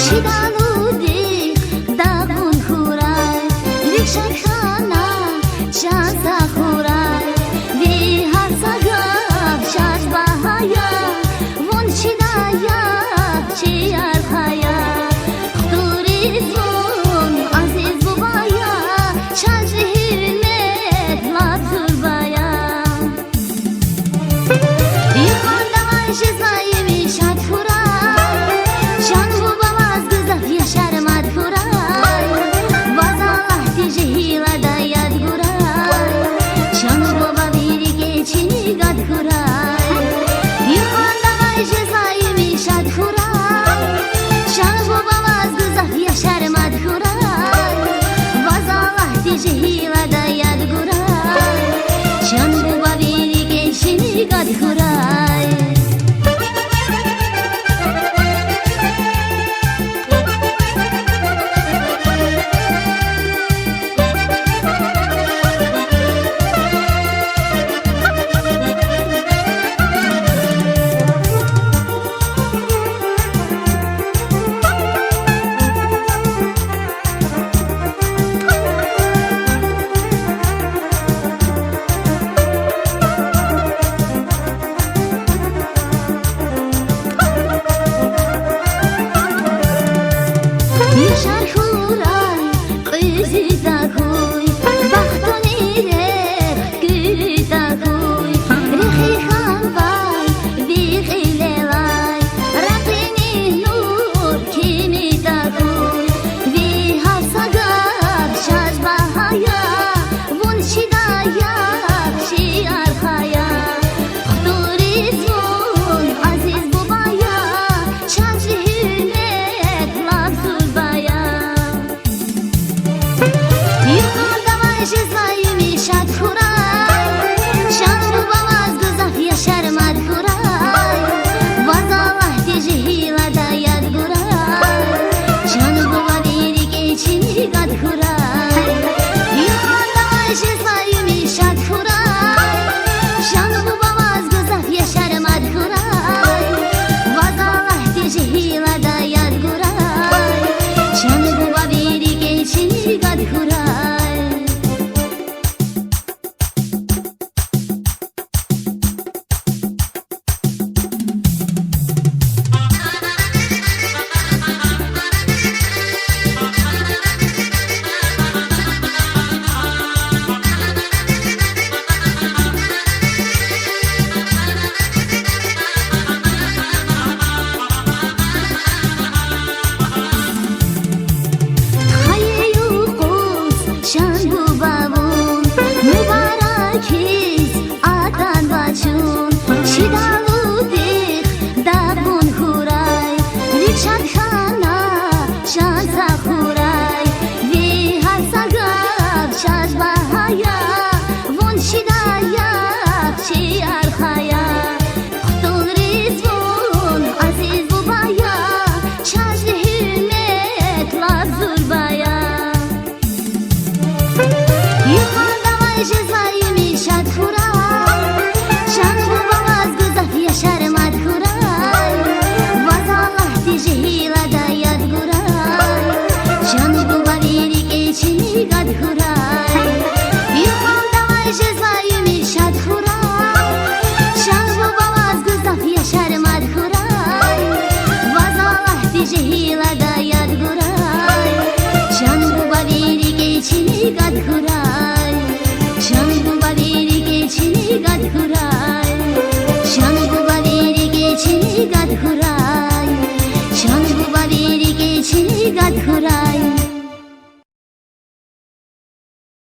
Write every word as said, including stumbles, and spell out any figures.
Чидалудихъ дагъун хьурай, вич шад хьана чан сагъ хьурай. Ви гьар са гаф чаз багьа я, вун чида я, чи арха я. Хтулриз вун азиз буба я, чаз ви гьуьрмет лап зурба я. Югъандавай жезва уьмуьр шад хьурай, чан буба ваз гзаф яшар мад хьурай, ваз Аллагьди жегьилда яд гурай. Чан буба, ви рикӀе чими гад хьурай. Югъандавай жезва уьмуьр шад хьурай, чан буба ваз гзаф яшар мад хьурай, ваз Аллагьди жегьилда яд гурай. Чан буба, ви рикӀе чими гад хьурай. Яшар хьурай кьуьзуь тахьуй, бахтуни рехъ куьруь тахьуй, рехи хьанвай ви кьилелай, ракъини нур кими тахьуй. Ви гьар са гаф чаз багьа я, вун чида я, чи арха я. Хтулриз вун азиз буба я, чаз ви гьуьрмет лап зурба я. Югъандавай жезва уьмуьр шад хьурай, чан буба ваз гзаф яшар мад хьурай, ваз Аллагьди жегьилда яд гурай. Чан буба, ви рикӀе чими гад хьурай. Югъандавай жезва уьмуьр шад хьурай, чан буба ваз гзаф яшар мад хьурай, ваз Аллагьди жегьилда яд гурай. Чан буба, ви рикӀе чими гад хьурай. Хайи юкъуз, чан буба, вун, мубарак хьиз атанва чун, чидалудихъ дагъун хьурай, вич шад хьана чан сагъ хьурай. Ви гьар са гаф чаз багьа я, вун чида я, чи арха я. Хтулриз вун азиз буба я, чаз ви гьуьрмет лап зурба я. Югъандавай жезва уьмуьр шад хьурай, чан буба ваз гзаф яшар мад хьурай, ваз Аллагьди жегьилда яд гурай. Чан буба, ви рикӀе чими гад хьурай. Югъандавай жезва уьмуьр шад хьурай, чан буба ваз гзаф яшар мад хьурай, ваз Аллагьди жегьилда яд гурай. Чан буба, ви рикӀе чими гад хьурай. Чан буба, ви рикӀе чими гад хьурай. Чан буба, ви рикӀе чими гад хьурай. Чан буба, ви рикӀе чими гад хьурай.